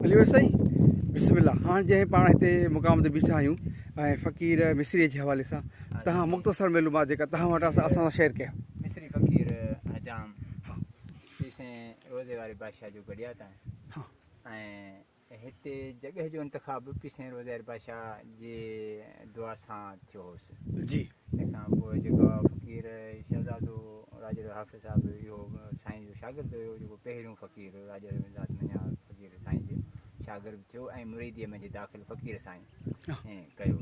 علي ويس سائين بسم الله هاڻ جنهن پاڻ هتي مقام تي بيٺا آهيون ۽ فقير مصري جي حوالي سان تهان مختصر معلومات جيڪا تهان وٽ آهي اسان سان شيئر ڪيو. مصري فقير حجام پيسين روزي واري بادشاهه جو گڏيا ته ۽ هتي جڳهه جو انتخاب به پيسين روزي واري بادشاهه جي دعا سان ٿيو هوس. جي. تنهن کان پوء جيڪو فقير شهزادو راڄڙ حافظ صاحب اهو سائين جو شاگرد هيو جيڪو پهريون فقير راڄڙ ذات منجهان فقير سائين جو شاگرد ٿيو ۽ مريديء منجهه داخل فقير سائين ڪيو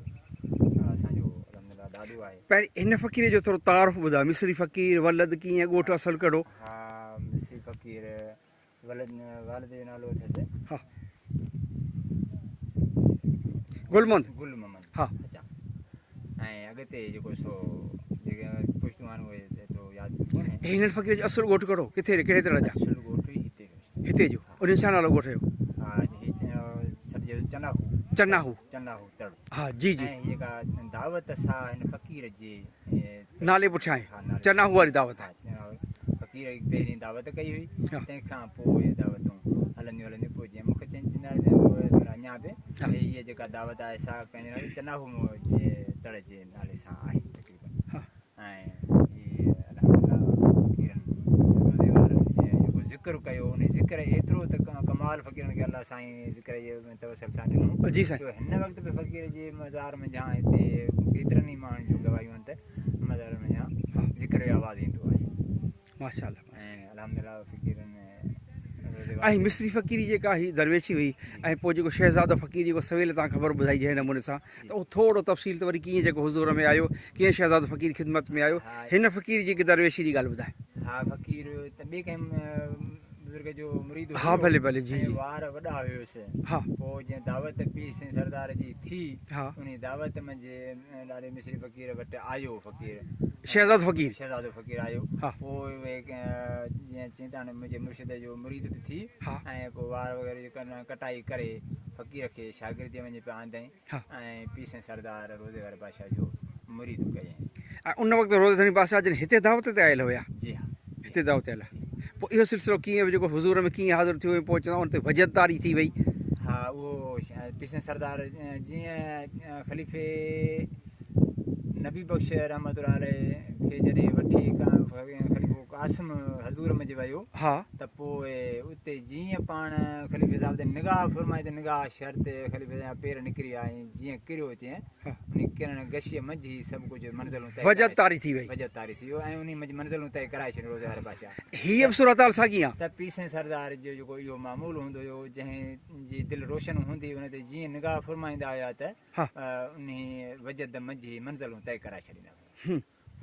اسان جو الحمدلله ڏاڏو آهي. پهرين هن فقير جو ٿورو تعارف ٻڌايو مصري فقير ولد ڪيئن ڳوٺ اصل ڪهڙو؟ ها مصري فقير ولد والد جو نالو اٿس. ها گل محمد. گل محمد. ها. اچا ۽ اڳتي جيڪو سو جيڪي پشتون آهن اهي ايترو ياد ڪونهي. هنن فقير جو اصل ڳوٺ ڪهڙو ڪٿي ڪهڙي طرح جا؟ اصل ڳوٺ ئي هتي جو. هتي جو ان جو ڇا نالو ڳوٺ جو؟ ها هي سڏجي ٿو چناهو. چناهو. چناهو تڙ. ها جي جي. ۽ هي جيڪا دعوت سا هن فقير جي نالي پٺيان آهي چناهو واري دعوت. فقير پهرين دعوت ڪئي هئي تنهن کان پوء اهي دعوتون هلنديون هلنديون پوء جيئن مک چين چنار اڃا به هيء جيڪا دعوت آهي سا ڪنهن جي نالي چناهو جي تڙ جي نالي سان آهي تقريبن ۽ هي الحمدلله فقيرن روزي وارن جيڪو ذڪر ڪيو ان ذڪر ايترو ته ڪمال فقيرن کي الله سائين ذڪر جي توسل سان ڏنو جي سائين جو هن وقت به فقير جي مزار منجهان هتي ڪيترن ئي ماڻهن جون گواهيون آهن ته مزار منجهان ذڪر جو آواز ايندو آهي. ماشاء الله ۽ الحمدلله فقيرن ۽ مصري فقيري جيڪا هي درويشي هئي ۽ پوء جيڪو شهزادو فقير جيڪو سويل تان خبر ٻڌائي جنهن نموني سان ته اهو ٿورو تفصيل ته وري ڪيئن جيڪو حضور ۾ آيو ڪيئن شهزادو فقير خدمت ۾ آيو هن فقير جي درويشي جي ڳالهه ٻڌائي. ها فقير ته ٻئي ڪنهن بزرگ جو مريد هيو. ها ڀلي ڀلي جي جي. ۽ وار وڏا هيس. ها. پوء جنهن دعوت پير سائين سردار جي ٿي. ها. انهي دعوت منجهه ڏاڏي مصري فقير وٽ آيو فقير. شهزادو فقير. شهزادو فقير آيو. ها. پوء اهي جيئن چين ته هاڻي منهنجي مرشد جو مريد به ٿي. ها. ۽ پوء وار وغيره جي ڪٽائي ڪري فقير کي شاگرديء منجهه پيا آندائين. ۽ پير سائين سردار روضي واري بادشاهه جو مريد ڪيائين. ۽ ان وقت روضي ڌڻي بادشاهه جن هتي دعوت تي آيل هيا. جي ها. هتي دعوت تي آيل هيا. پوء اهو سلسلو ڪيئن جيڪو حضور ۾ ڪيئن حاضر ٿيو ۽ پوء چوندا ان تي وجد طاري ٿي وئي. ها اهو پير سائين سردار جيئن خليفي نبي بخش رحمة الله عليه کي جڏهن وٺي خليفو قاسم حضور منجهه ويو. ها. ته پوء اتي جيئن پاڻ خليفي صاحب تي نگاهه فرمائي ته نگاهه شرط خليفي جا پير نڪري ويا ۽ جيئن ڪريو تيئن انهي ڪرڻ غشيء منجهه ئي سڀ ڪجهه منزلون طئي وجد طاري ٿي وئي. وجد طاري ٿي ويو ۽ انهي منجهه منزلون طئي ڪرائي ڇڏيون روزگار بادشاهه. هيء به صورتحال ساڳي آ. ته پير سائين سردار جو جيڪو اهو معمول هوندو هيو جنهن جي دل روشن هوندي ان تي جيئن نگاهه فرمائيندا هيا ته انهي وجد منجهه ئي منزلون طئي ڪرائي ڇڏيندا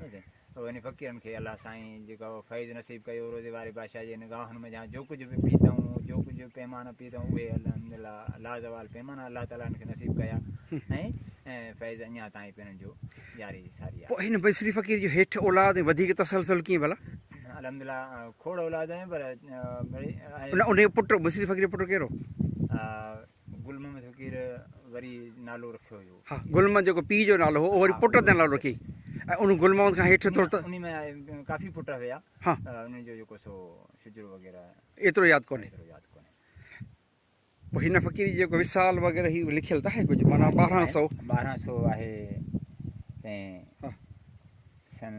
هيا. انهن فقيرن کي الله سائين جيڪو فيض نصيب ڪيو روضي واري بادشاهه جي نگاهن منجهان جو ڪجهه به پيتائون جو ڪجهه پيمانه پيتائون اهي الحمدلله لازوال پيمانه الله تعالي انهن کي نصيب ڪيا ۽ فيض اڃا تائين به انهن جو جاري ساري آهي. پوء هن بصري فقير جو هيٺ اولاد ۽ وڌيڪ تسلسل ڪيئن ڀلا؟ الحمدلله کوڙ اولاد آهن پر ان جو پٽ بصري فقير جو پٽ ڪير هو؟ گل محمد فقير وري نالو رکيو هيو. ها گل محمد جيڪو پيء جو نالو هو اهو وري پٽ تي نالو رکيائين ۽ ان گل محمد کان هيٺ ٿورو ته. انهي ۾ ڪافي پٽ هيا. ها. انهن جو جيڪو سو شجرو وغيره. ايترو ياد ڪونهي. ايترو ياد ڪونهي. پوء هن فقير جي جيڪو وصال وغيره هي لکيل ته آهي ڪجهه معنيٰ 12 سئو. 12 سئو آهي تنهن ها. سن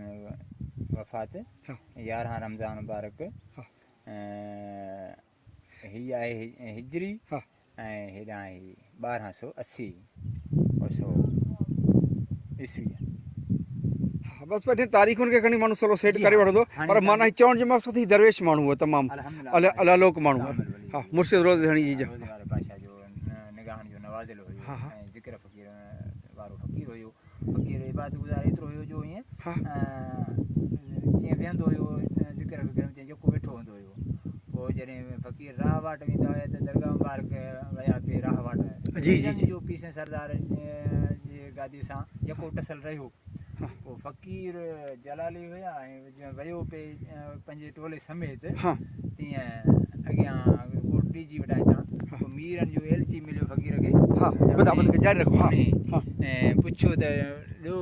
وفات. ها. 11 رمضان مبارڪ. ها. هي آهي هجري ۽ هيڏانهن آهي 1280 سو عيسوي. ها بس پٺين تاريخن کي کڻي ماڻهو سولو سيٽ ڪري وٺندو پر معنيٰ هي چوڻ جو مقصد هي درويش ماڻهو هو تمام الله لوڪ ماڻهو هو ها مرشد روز ڌڻي جي روز واري بادشاهه جو نگاهن جو نوازل هيو ۽ ذڪر فقير وارو فقير هيو. فقير عبادت گذار ايترو هيو جو ائين جيئن ويهندو هيو ذڪر فڪر ۾ تيئن يڪو ويٺو هوندو هيو. پوء جڏهن فقير راهه واٽ ويندا هيا ته درگاهه مبارڪ ويا پي راهه واٽ جي جي جي جو پير سائين سردار جي گادي سان يڪو ٽسل رهيو. پوء فقير جلالي هيا ۽ جيئن ويو پي پنهنجي ٽولي سميت تيئن اڳيان ڪوٽ ڏيجي وٽان هتان پوء ميرن جو ايلچي مليو فقير کي. ها ٻڌا ٻڌا جاري رکو ها ۽ پڇيو ته ڏيو.